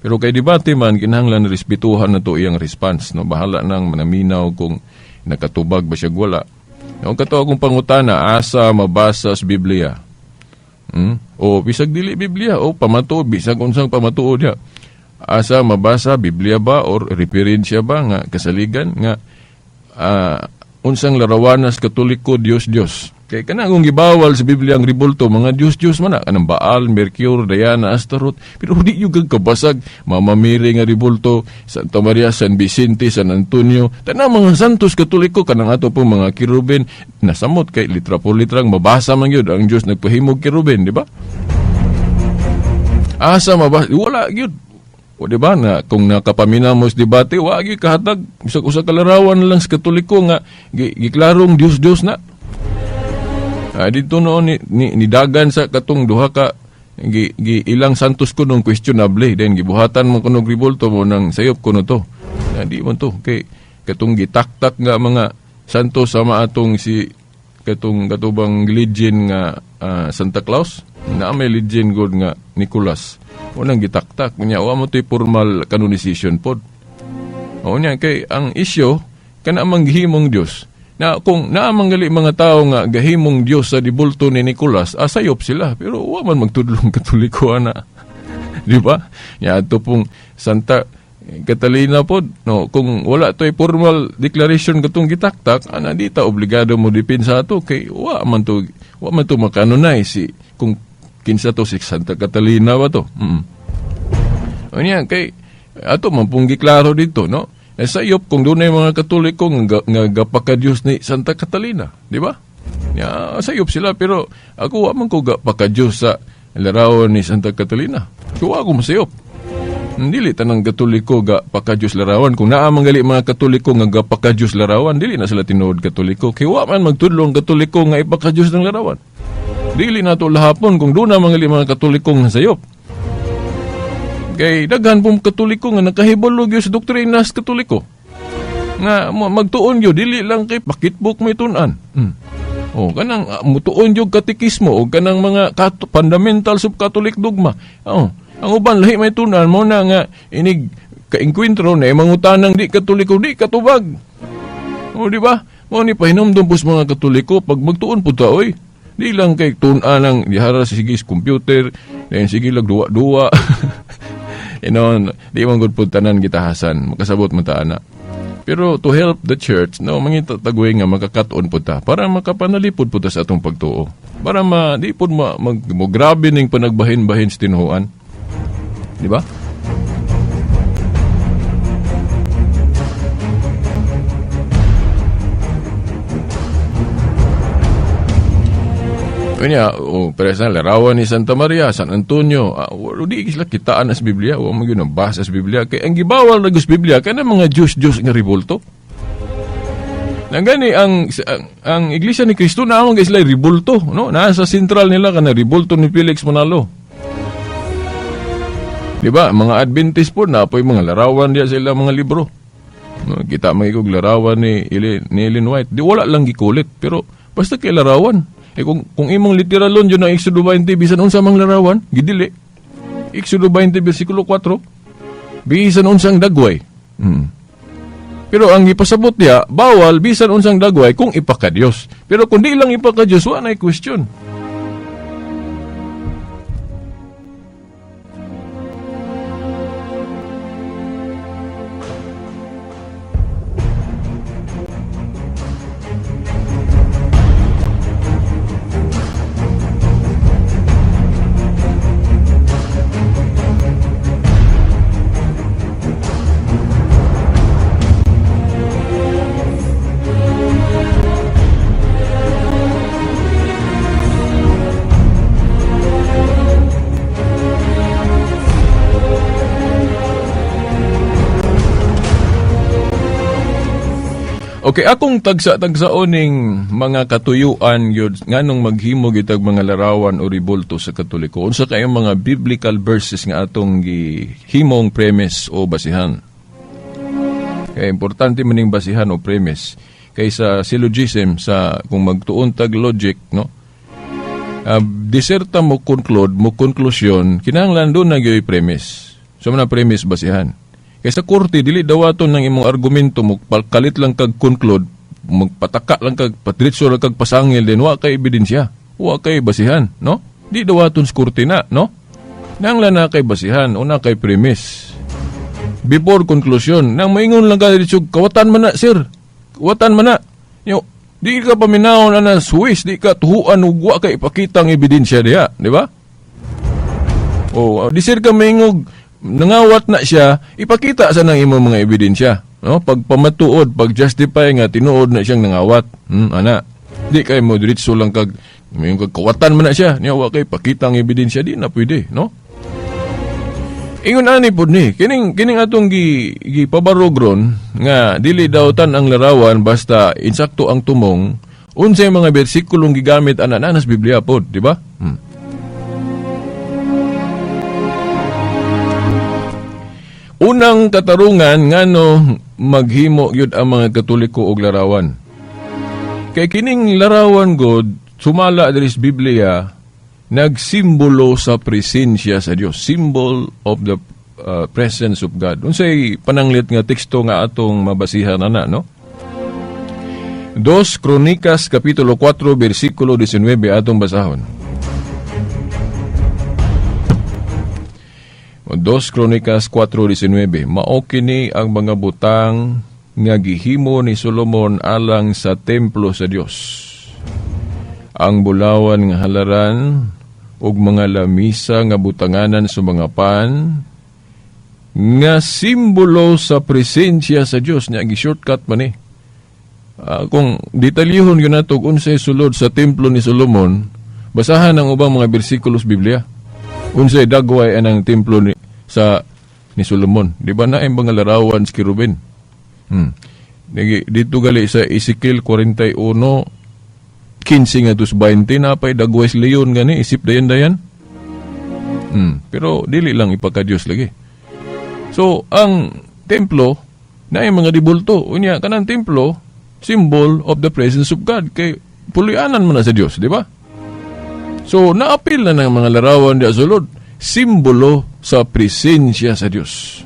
Pero kay debate man, kinahanglan respetuhan na to iyang response, no? Bahala nang manaminaw kung nakatubag ba siya wala. No, kato akong pangutana, asa mabasa sa Biblia? O bisag dili Biblia o pamatuod, bisag unsang pamatuod niya. Asa mabasa, Biblia ba or referensya ba nga kasaligan nga unsang larawanas Katoliko Dios Dios? Kay kanang kung gibawal sa Biblia ang ribulto, mga Dios Dios man na kanang Baal, Mercure, Diana, Astaroth, pero di yung kabasag Mama Mary nga ribulto, Santa Maria, San Vicente, San Antonio, tanang mga santos Katoliko, kanang ato po mga kerubin, nasamot kay litra po litrang mabasa man gyud ang Dios nagpahimog kerubin, di ba? Asa mabasa? Wala gyud. O di ba na kung nakapaminaw mo sa debate, wa gyud kahatag bisag usa ka larawan lang sa Katoliko nga giklarong Dios Dios na. Dito noon ni dagan sa katong duha ka gi ilang santos ko nung questionable, then gibuhatan mo kuno ribulto mo nang sayop kuno to. Na di man to kay katong gitaktak nga mga santos sama atong si katong katubang legend nga Santa Claus na may legend god nga Nicholas. Unang gitaktak nya wa mo to'y formal canonization pod. O nya kay ang isyo kana mang gihimong Dios. Na kung naamang gali mga tao nga gahimong Dios sa dibulto ni Nicolas, asayop sila pero wa man magtudlong Katoliko ana. Di ba? Ya ato pong Santa Catalina pod, no, kung wala to'y formal declaration katong gitaktak, ana di ta obligado mo depensa ato kay wa man to makanunay si kung kinsa to si Santa Catalina ba to. Unya kay ato man pong giklaro dito, no? Sa iyop, kung doon mga Katoliko nga gapaka-Diyos ni Santa Catalina, di ba? Ya, sayop sila, pero ako wa man ko gapaka-Diyos sa larawan ni Santa Catalina. Kuwa ako masayop. Dili tanang Katoliko ga paka-Diyos larawan. Kung naa man gali mga Katoliko nga gapaka-Diyos larawan, dili na sila tinuod Katoliko. Kay wa man magtudlo ang Katoliko nga ipaka-Diyos ng larawan. Dili na to lahapon kung doon na mga mga Katoliko nga sayop. Kay daghan pong Katoliko nga nakahibalo gyud sa doktrina sa Katoliko. Nga magtuon gyud, dili lang kay pakitbook may tun-an. O kanang mutuon gyud katekismo o kanang mga fundamentals of Catholic dogma. Oh, ang uban lahi may tun-an mo na nga inig kaengkwentro na mangutanang di Katoliko, di katubag. O di ba? Mo ni pahinomdom pos mga Katoliko pag magtuon pud ta oy. Di lang kay tun-an ang dihara sige sa computer, then sige lang duwa-duwa. Di man gud pud tanan gitahasan, makasabot man ta ana. Pero to help the church, no, mangita tagoy nga makakat-on pud ta para makapanalipod pud ta sa atong pagtuo. Para di pud mo grabe ning panagbahin-bahin sa tinuohan. Di ba? Kanya, oh, parehas na, larawan ni Santa Maria, San Antonio, di sila kitaan sa Biblia, wa man gyud nabasa sa Biblia. Kay ang gibawal na sa Biblia, kana mga Diyos-Diyos nga ribulto. Nangani ang Iglesia ni Cristo naamang sila ribulto, no? Naa sa sentral nila kana ribulto ni Felix Manalo. Di ba? Mga Adventist po na po'y mga larawan diya sila mga libro. No, kita man ikog larawan ni Ellen White. Di wala lang gikulit, pero basta kay larawan. Kung imong literalon yun ang Exodo 20, bisan unsa mang larawan, gidili. Exodo 20, versikulo 4, bisan unsang dagway. Pero ang ipasabot niya, bawal bisan unsang dagway kung ipakadiyos. Pero kung di lang ipakadiyos, wala na question. Okay, akong tagsa-tagsaon ning mga katuyuan gyud nganong maghimo gyud mga larawan o ribulto sa Katoliko. Unsa kayong mga biblical verses nga atong gihimong premise o basihan? Kaya importante maning basihan o premise kaysa syllogism sa kung magtuon tag logic, no? Diserta mo conclude, mo konklusyon, kinahanglan doon na gyud premise. So man premise basihan. Kaysa korte dili dawaton ng imong argumento mo kalit lang kag conclude, magpataka lang kag patritso lang kag pasangil din wa kay ebidensya, wa kay basihan, no? Di dawaton sa korte na, no? Nangla na kay basihan, una kay premise. Before conclusion, nang maingon lang ka diretso, kawatan man na, sir. Kawatan man na. Yo, di ka paminawon ana Swiss, di ka tuhuan ug wa kay ipakita ang ebidensya diha, di ba? O, di sir ka maingog nangawat na siya, ipakita sa nang imong mga ebidensya, no? Pag pamatuod, pag justify nga tinuod na siyang nangawat. Ana. Di kay mo diretso lang kag mayong kawatan man na siya, niya wa kay pakita ang ebidensya, di na pwede, no? Ingon ani pud ni, kining atong gipabarog ron nga dili dawtan ang larawan basta insakto ang tumong, unsay mga bersikulong gigamit ana na nas Biblia pod, di ba? Unang katarungan ngano maghimo gyud ang mga Katoliko og larawan. Kay kining larawan god sumala diri sa Biblia nagsimbolo sa presensya sa Dios, symbol of the presence of God. Unsay pananglit nga teksto nga atong mabasihan ana, no? 2 Kronikas kapitulo 4 bersikulo 19 atong basahon. 2 Kronikas 4:19, mao kini ang mga butang nga gihimo ni Solomon alang sa templo sa Dios. Ang bulawan nga halaran ug mga lamisa nga butanganan sa mga pan nga simbolo sa presensya sa Dios. Nya gi-shortcut man ni. Kung detalyehon gyud nato unsay sulod sa templo ni Solomon, basahan ang ubang mga bersikulo sa Biblia. Unsay dagway anang templo ni Solomon. Di ba na ang mga larawan sa kerubin? Dito gali sa Ezekiel 41:15 nga 20 napay dagway sa leon gani isip dayan-dayan. Pero dili lang ipakadiyos lagi. So ang templo Na yung mga ribulto. Unya, kanang templo, symbol of the presence of God. Kay pulianan mo na sa Dios, di ba? So, naapil na ng mga larawan di sulod. Simbolo sa presensya sa Dios.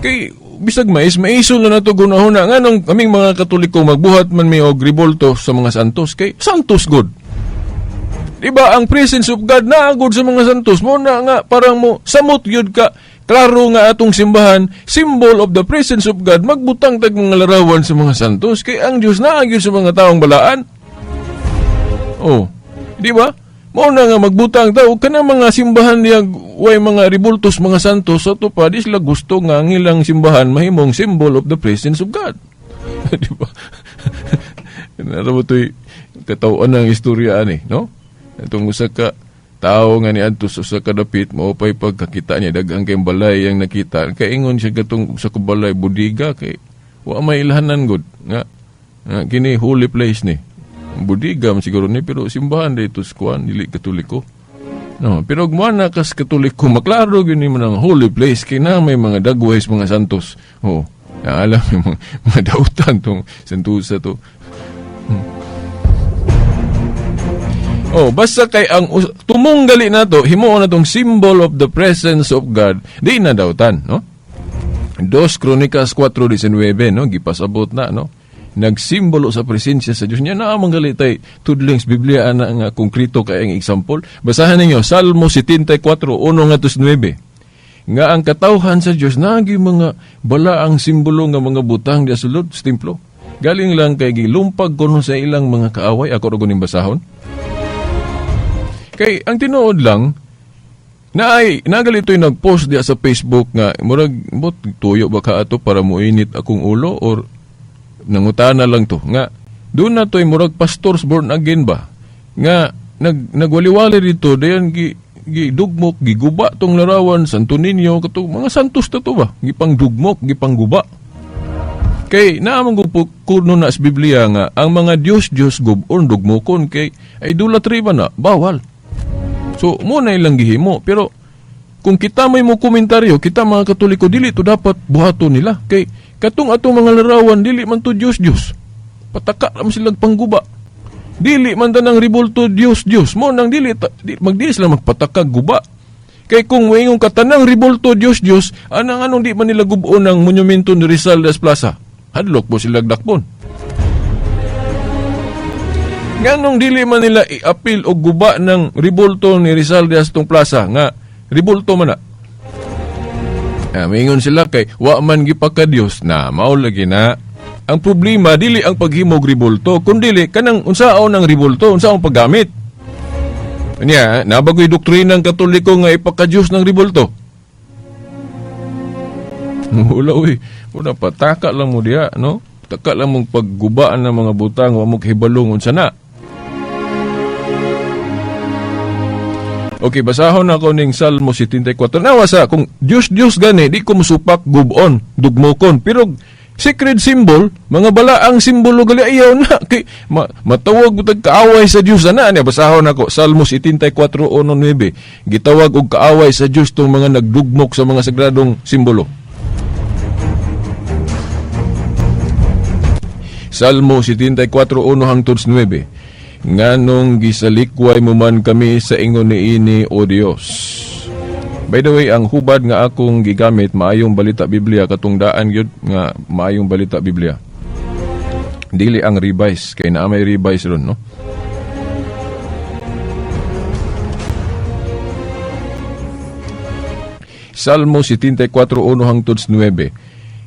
Kay bisag mais, maisol na nato gunahuna. Nganong kaming mga Katoliko magbuhat man mi og ribulto sa mga santos, kay santos god. Diba ang presence of God naagod sa mga santos mo na nga parang mo samot gyud ka. Klaro nga atong simbahan, symbol of the presence of God, magbutang tag mga larawan sa mga santos kay ang Dios naa gyud sa mga taong balaan. Oh, di ba? Mao na nga magbutang ta og kanang mga simbahan niya way mga ribultos mga santos sa pa di sila gusto nga ang ilang simbahan mahimong symbol of the presence of God. Di ba? Naro to'y katawhan ng istorya ani, no? Itong usa ka tao nga niadto sa usa ka dapit, mao pay pagkakita niya daghang kay balay ang nakita. Kay ingon siya katong usa ka balay budiga kay wa may ilhanan gud nga, nga kini holy place ni. Budiga man siguro ni pero simbahan dito sa kuan dili Katoliko. No, pero ug mo na kas Katoliko maklaro gyud ni man ang holy place kay na may mga dagways mga santos. Oh, alam yung mga dautan tong santusa to. Oh, basta kay ang tumunggali na to, himuon na tong symbol of the presence of God, di na dautan, no? 2 Kronikas 4:19, no? Gipasabot na, no? Nagsimbolo sa presensya sa Dios niya. Naamang gali tay tudlings Biblia ana nga konkreto kay ang example. Basahan ninyo Salmo 74:1-9. Nga ang katawhan sa Dios naagi mga balaang simbolo nga mga butang diya sulod sa templo. Galing lang kay gilumpag kuno sa ilang mga kaaway. Ako ra guning basahon. Kay ang tinuod lang naay nagalito'y nagpost diya sa Facebook nga murag bot tuyo ba ka ato para moinit akong ulo or nangutana lang to nga doon na to'y murag pastors born again ba nga nagwaliwali dito dayon gidugmok giguba tong larawan Santo Niño kato mga santos ta to ba gipangdugmok gipangguba kay naamang kuno na sa Biblia nga ang mga Dios-Dios gubon dugmokon kay idolatry ba na bawal. So mo na ilang gihimo pero kung kita may mo komentaryo kita mga Katoliko dili to dapat buhaton nila kay katong atong mga larawan dili man to Dios-Dios. Pataka ra man silang pangguba. Dili man tanang ribulto Dios-Dios. Mo nang dili magdili sila magpatakag guba. Kay kung moingon ka tanang ribulto Dios-Dios, anang anong di man nila gubuon ang monumento ni Rizal des Plaza? Hadlok po sila dakpon. Nganong dili man nila i-appeal og guba ng ribulto ni Rizal des tong plaza nga ribulto man na. Maingon sila kay wa man gipaka Dios na mao lagi na. Ang problema dili ang paghimog ribulto kundi kanang unsaon ang ribulto, unsaon paggamit. Nya, nabagoy doktrina ng Katoliko nga ipaka-Dios ng ribulto. Wala uy, wala pataka lang mo diha, no? Taka lang mong paggubaan ng mga butang wa mo kahibalong unsa na. Okay, basahon ako ning Salmo 74. Nawa sa kung Dios Dios gani di ko musupak gubon, dugmokon, pero sacred symbol, mga balaang simbolo gali ayaw na kay matawag tag kaaway sa Dios ana niya. Basahon ako Salmo 74:1-9. Gitawag og kaaway sa Dios tong mga nagdugmok sa mga sagradong simbolo. Salmo 74:1-9. Nganong gisalikway mo man kami sa ingon niini, O Dios. By the way, ang hubad nga akong gigamit maayong balita Biblia katong daan gyud nga maayong balita Biblia. Dili ang revise kay naa may revise ron, no? Salmo 74:1-9.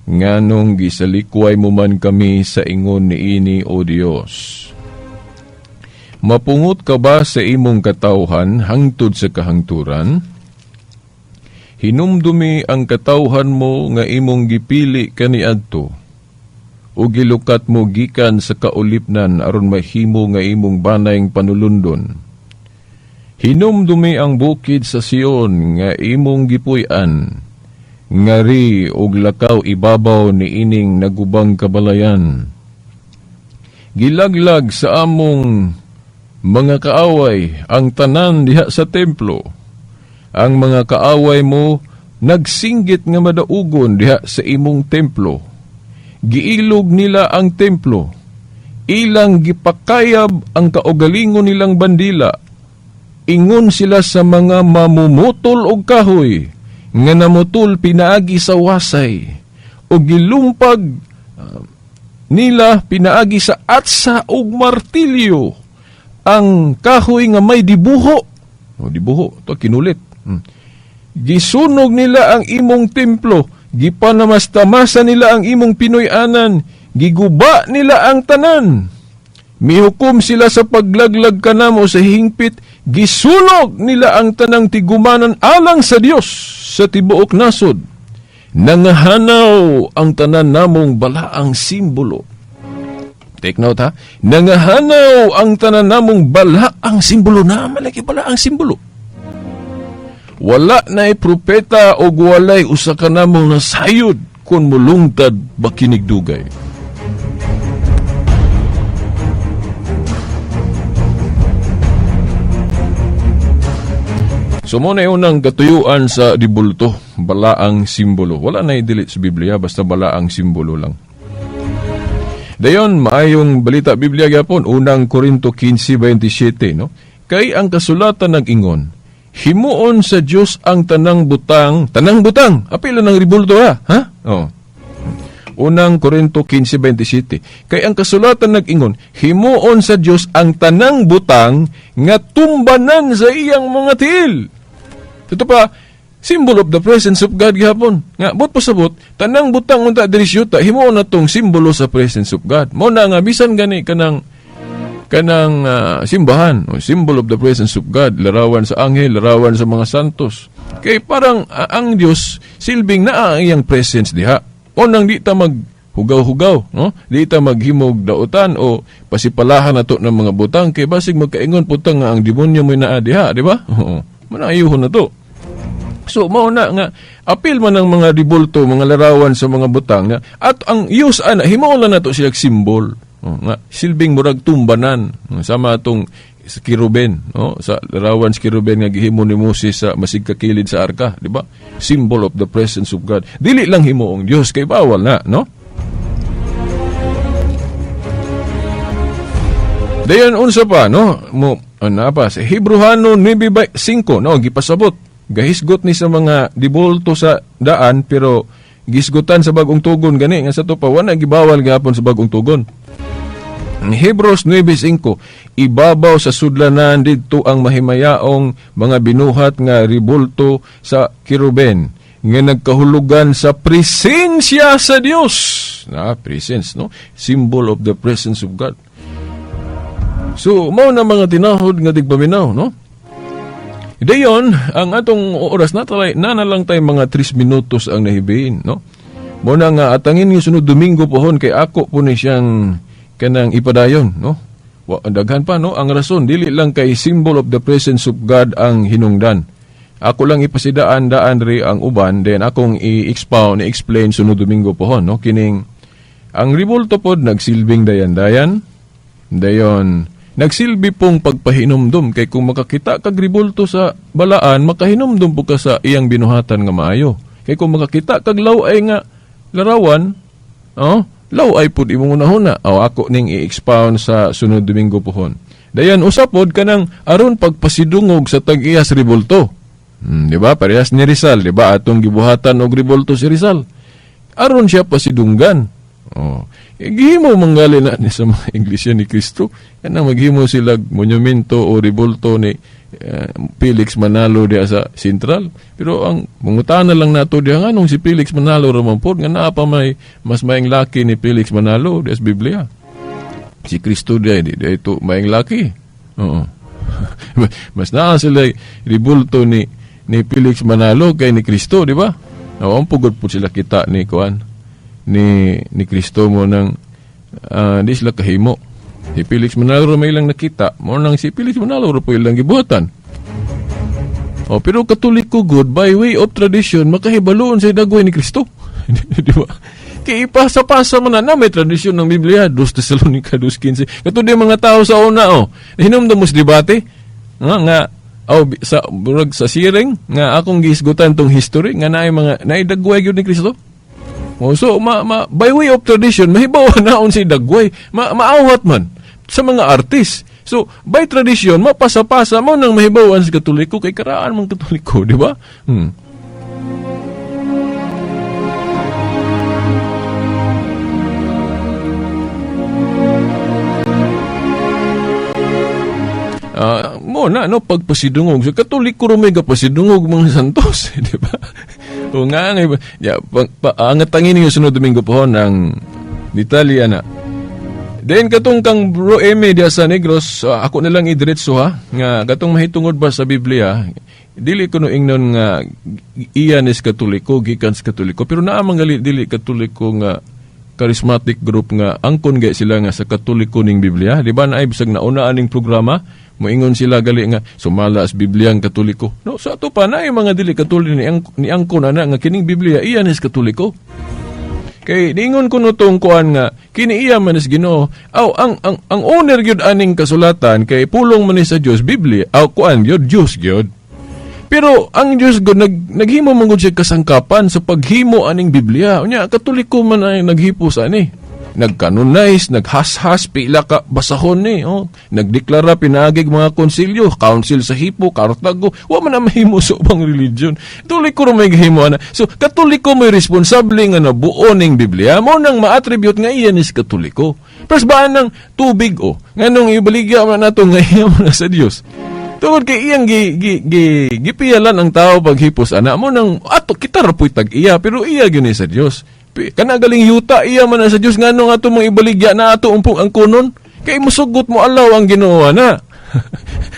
Nganong gisalikway mo man kami sa ingon niini, O Dios. Mapungot ka ba sa imong katawhan hangtod sa kahangturan? Hinumdumi ang katawhan mo nga imong gipili kaniadto, o gilukat mo gikan sa kaulipnan aron mahimo nga imong banayng panulundon. Hinumdumi ang bukid sa Sion nga imong gipuy-an, ngari og lakaw ibabaw ni ining nagubang kabalayan. Gilaglag sa among mga kaaway ang tanan diha sa templo. Ang mga kaaway mo nagsinggit nga madaugon diha sa imong templo. Giilog nila ang templo. Ilang gipakayab ang kaugalingon nilang bandila. Ingon sila sa mga mamumutol og kahoy nga namutol pinaagi sa wasay o gilumpag nila pinaagi sa atsa og martilyo ang kahoy nga may dibuho. O dibuho to kinulit. Gisunog nila ang imong templo, gipanamastamasan nila ang imong Pinoy-anan, giguba nila ang tanan. Mihukom sila sa paglaglag kanamo sa hingpit, gisunog nila ang tanang tigumanan alang sa Dios sa tibuok nasod. Nangahanaw ang tanan namong balaang simbolo. Take note ha. Nangahanaw ang tanan namong balaang simbolo. Na malaki balaang simbolo. Wala na'y propeta o walay usa ka namong nasayod kung mulungtad bakinig dugay. So mo na unang katuyuan sa dibulto, balaang simbolo. Wala na i-delete sa Biblia, basta balaang simbolo lang. Dayon, maayong balita Biblia gyapon, unang Korinto 15:27, no? Kay ang kasulatan nag-ingon, himuon sa Dios ang tanang butang, apila ng ribulto ha? Ha? Oh. Unang Korinto 15:27. Kay ang kasulatan nag-ingon, himuon sa Dios ang tanang butang nga tumbanan sa iyang mga tiil. Ito pa, symbol of the presence of God gihapon. Nga, but pasabot, tanang butang unta diri siyuta, himuon na tong simbolo sa presence of God. Mo na nga, bisan gani kanang simbahan, o symbol of the presence of God, larawan sa anghel, larawan sa mga santos. Kay parang ang Dios silbing naa ang iyang presence diha. O nang di ta maghugaw-hugaw, no? Di ta maghimog dautan o pasipalahan nato ng mga butang kay basig magkaingon putang nga ang demonyo mo'y naa diha, di ba? Oo. Manayuhon na to. So mao na nga apil man ang mga ribulto, mga larawan sa mga butang nga at ang use ana himuon lang nato sila simbol. Oh, nga silbing murag tumbanan sama atong sa kiruben, no? Sa larawan sa kiruben nga gihimo ni Moses sa masig kakilid sa arka, di ba? Symbol of the presence of God. Dili lang himuong Dios kay bawal na, no? Dayon unsa pa, no? Mo ano pa sa Hebreohano 9:5, no, gipasabot. Gahisgot ni sa mga dibulto sa daan pero gisgutan sa bagong tugon gani nga sa to pa wala gibawal gihapon sa bagong tugon. Ang Hebreos 9:5, ibabaw sa sudlanan didto ang mahimayaong mga binuhat nga ribulto sa kiruben nga nagkahulugan sa presensya sa Dios. Na presence, no? Symbol of the presence of God. So mao na mga tinahod nga digpaminaw, no? Dayon, ang atong oras na talay, na lang tayo mga 3 minutos ang nahibiin, no? Mo na nga atangin yung sunod Domingo pohon kay ako po ni siyang kanang ipadayon, no? Wa, daghan pa, no? Ang rason dili lang kay symbol of the presence of God ang hinungdan. Ako lang ipasidaan daan ri ang uban, then akong i-expound, i-explain sunod Domingo pohon, no? Kining ang ribulto pod nagsilbing dayan-dayan. Dayon nagsilbi pong pagpahinumdum kay kung makakita kag ribulto sa balaan, makahinumdum po ka sa iyang binuhatan nga maayo. Kay kung makakita kag law-ay nga larawan, oh, law-ay pud imong unahuna. Oh, ako ning i-expound sa sunod Domingo pohon. Dayon usa pod kanang aron pagpasidungog sa tag-iyas ribulto. Di ba? Parehas ni Rizal, di ba? Atong gibuhatan og ribulto si Rizal. Aron siya pasidunggan. Oh. Gihimo manggali na ni sa mga iglesia ni Kristo. Kanang maghimo sila monumento o ribulto ni Felix Manalo diha sa Central. Pero ang mangutana lang nato diha nganong si Felix Manalo ra man pod nga naa pa may mas maing laki ni Felix Manalo diha sa Biblia. Si Kristo diha di diha ito maing laki. Oo. Mas naa sila ribulto ni Felix Manalo kay ni Kristo, di ba? Oo, ang pugod po sila kita ni kuan ni Kristo mo nang di sila kahimo. Si Felix Manalo may ilang nakita, mo nang si Felix Manalo po ilang gibuhatan. Oh, pero Katoliko good by way of tradition makahibaloon sa dagway ni Kristo. Di ba? Kay ipasa-pasa man na may tradisyon ng Biblia, 2 Tesalonica 2:15. Kato di mga tao sa una oh. Hinumdum mo sa debate nga Aw sa murag sa siring nga akong gihisgutan tong history nga naay mga naay dagway gyud ni Kristo. Oh, so ma, ma, by way of tradition mahibaw na unsay dagway, maawhat man sa mga artist. So by tradition mapasa-pasa mo nang mahibawan sa Katoliko kay karaan mang Katoliko, di ba? Mo na no pagpasidungog sa Katoliko ro may gapasidungog mga santos, di ba? O nga nga ya, angat tangin ninyo sunod Domingo pohon ang detalye ana. Then katong kang Bro Eme diya sa Negros, ako na lang idiretso ha nga katong mahitungod ba sa Biblia, dili ko no ingnon nga iya ni sa Katoliko gikan sa Katoliko, pero naa man gali dili Katoliko nga charismatic group nga angkon gay sila nga sa Katoliko ning Biblia, di ba? Naay bisag nauna aning programa, moingon sila gali nga sumala sa Biblia ang Katoliko. No, sa ato pa naay mga dili Katoliko ni angkon ana nga kining Biblia iya ni sa Katoliko. Kay niingon ko no tong kuan nga kini iya man is Ginoo. Aw ang owner gyud aning kasulatan kay pulong man ni sa Dios Biblia. Aw kuan gyud Dios gyud. Pero ang Dios gud naghimo man gud siya kasangkapan sa paghimo aning Biblia. Unya Katoliko man ay naghipos ani. Nagkanonize, naghashas, pila ka basahon ni, oh. Nagdeklara pinaagig mga konsilyo, council sa Hippo, Cartago, wa man na mahimo sa ubang religion. Katoliko ra may gihimo ana. So Katoliko may responsable nga nabuo ning Biblia, mo nang ma-attribute nga iya ni sa Katoliko. Pero baan ng tubig oh, nganong ibaligya man nato nga iya man na sa Dios. Tungod kay iyang gipiyalan ang tao paghipos ana mo nang ato kita ra puy tag iya pero iya gyud ni sa Dios. Kana galing yuta iya man na sa Dios, nganong ato mong ibaligya na ato umpong ang kunon kay musugot mo alaw ang Ginoo na.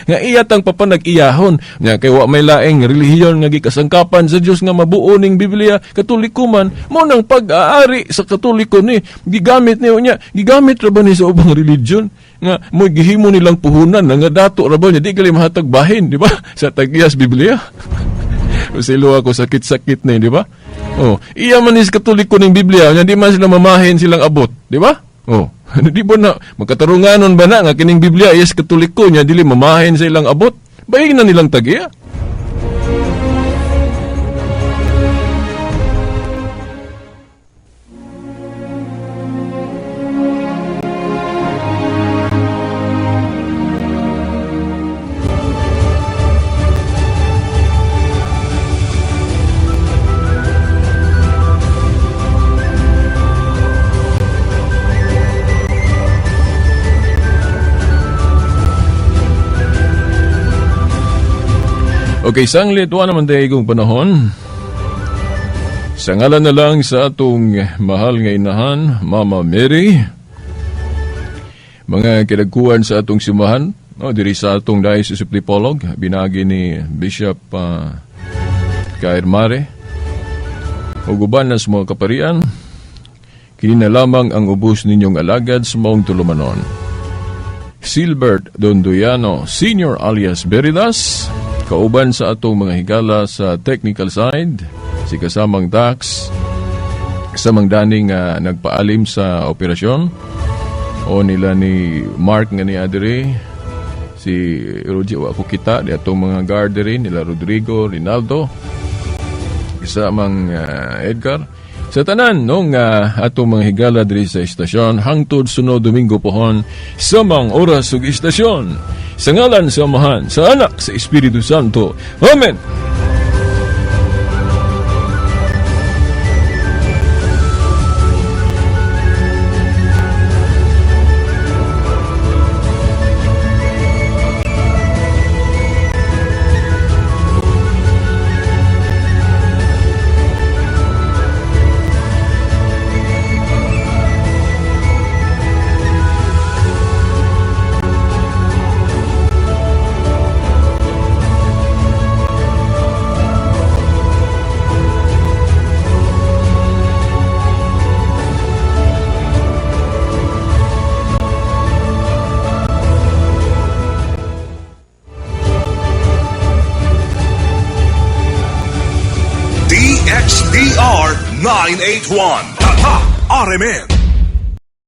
Nga iya tang papanag-iyahon nya kay wa may laing relihiyon nga gikasangkapan sa Dios nga mabuo ning Biblia, Katoliko man mo nang pag-aari sa Katoliko ni gigamit niyo nya gigamit ra ba ni sa ubang religion nga mo gihimo nilang puhunan nga dato ra ba niya di gali mahatag bahin, di ba? Sa tag-iyas Biblia. Silo ako sakit-sakit ni, di ba? Oh, iya man is Katoliko ning Biblia nya di man sila mamahin silang abot, di ba? Oh, di ba na magkatarunganon ba na nga kining Biblia is Katoliko nya dili mamahin sa ilang abot? Bayig na nilang tag-iya. Okay, sanglit, wa naman tayo igong panahon. Sa ngalan na lang sa atong mahal nga inahan, Mama Mary, mga kinagkuhan sa atong simbahan, no, diri sa atong Diocese of Dipolog, binagi ni Bishop Kair Mare, ug uban na sa mga kaparian, kini na lamang ang ubos ninyong alagad sa maong tulumanon. Silbert Dondoyano Senior alias Veridas, kauban sa atong mga higala sa technical side, si kasamang Dax, kasamang daning nagpaalim sa operasyon, o nila ni Mark nga ni Adere, si Roger wa ko kita, di atong mga guard diri, nila Rodrigo, Rinaldo, kasamang Edgar. Sa tanan nung atong mga higala diri sa istasyon hangtod sunod Domingo pohon sa mga oras ug istasyon. Sa ngalan sa Amahan, sa Anak, sa Espiritu Santo. Amen. DXDR 981. Tatak RMN.